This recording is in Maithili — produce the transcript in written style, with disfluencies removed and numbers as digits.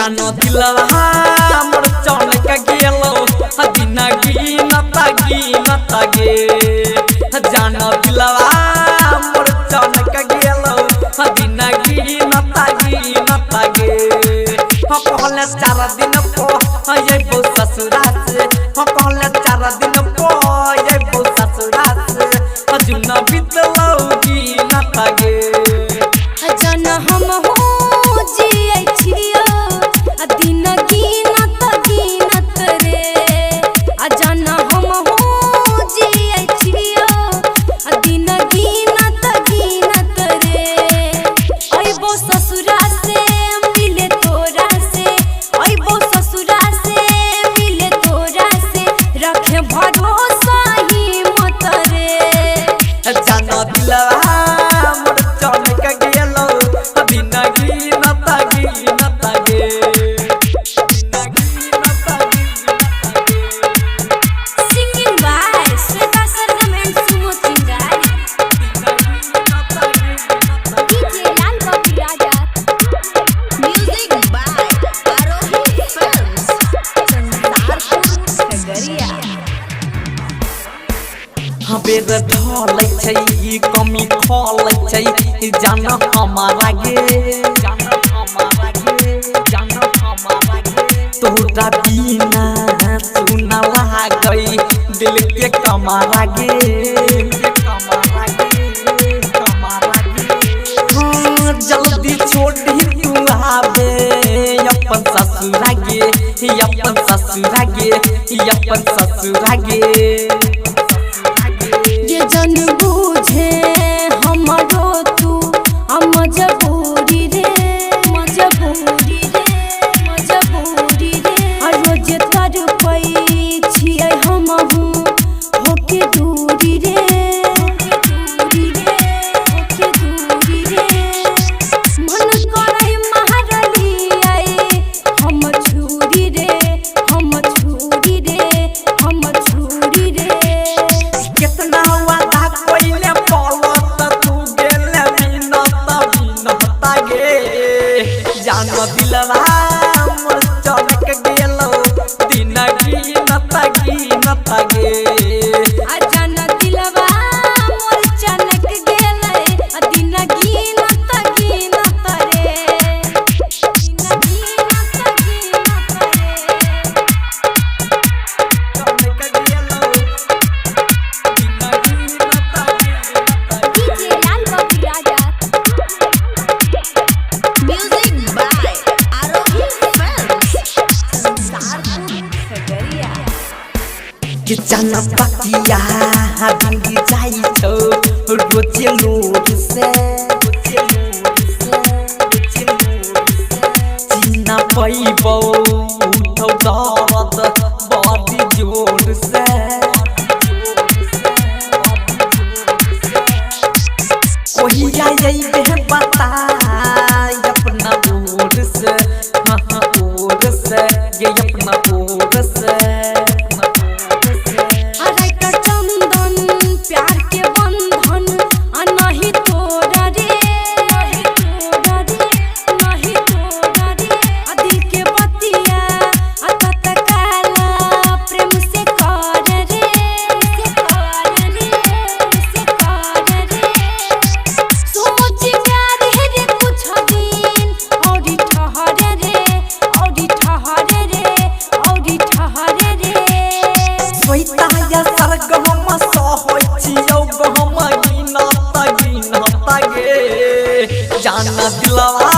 जानो दिलवा मोर चनक गेलो दिना गिनता गिनता गे। जानो दिलवा मोर चनक गेलो दिना गिनता गिनता गे। हम कहले 4 दिन पो अइबो ससुरा से, हम कहले 4 दिन पो अइबो ससुरा से, जुना बितलौ गिनता गे। जन हम हो जियै छियो दिन गिनत गिनत रे। जन हम हो जियै छियो दिन गिनत गिनत रे। अइबो ससुरा से मिले तोरा से, अइबो ससुरा से मिले तोरा से, रखे भरोसा ही मत रे। जानो दिलवा मोर चनक गेलो दिना गिनता गिनता गे। दिना गिनता गिनता गे। Singing by Shweta Sargam and Sumo Chingari. DJ Lal Babu Raja. Music by Arohi Films, Sansarpur, Khagaria. हबेर ढलै छै कमी खलै छै जान हमारा गे, जान हमारा गे, जान हमारा गे। तोरा बिना सुना लागै दिल के कमारा गे, कमारा गे, कमारा गे। हाँ जल्दी छोड़ी तू आबे अपन ससुरा गे, अपन ससुरा गे, अपन ससुरा गे। ये जन बूझे हमरो तू मजबूरी रे, मजबूरी रे, मजबूरी रे। रोज तड़पै छियै हमहू होके दूरी रे, होके दूरी रे, होके दूरी रे। मन करै मारलियै हम छुरी रे, हम छुरी रे, हम छुरी रे। कितना वादा कइले पलत तू गेले बिनता बिनता गे। जानो दिलवा मोर चनक गेलो दिना गिनता गिनता गे। जन दिलवा मोर चनक गेलै दिन गिनत गिनत रे, दिन गिनत गिनत रे। चनक गेलो दिना गिनता गिनता गे। DJ Lal Babu Raja. Music by Arohi Films, Sansarpur, Khagaria. कि जान पतिया बिंगी जाइ छौ रोजे लोर से, रोजे लोर से, रोजे लोर से। चिन्ह पैबौ उठौ दर्द बड़ी जोर से, कोहिया अइबे बता अपना ओर से, हाँ हाँ ओर से ये अपना ओर से, अपना ओर से। राइटर चंदन प्यार के बंधन नहीं तोड़ा रे, नहीं तोड़ा रे, नहीं तोड़ा रे। दिल के बतिया तत्काल प्रेम से कर रे, से कर रे, से कर रे। सोच प्यार रे कुछ दिन और ठहर रे, और ठहर रे, और ठहर रे। श्वेता या सरग हम सहै छियौ हम गिनता गिनता गे। जान दिलवा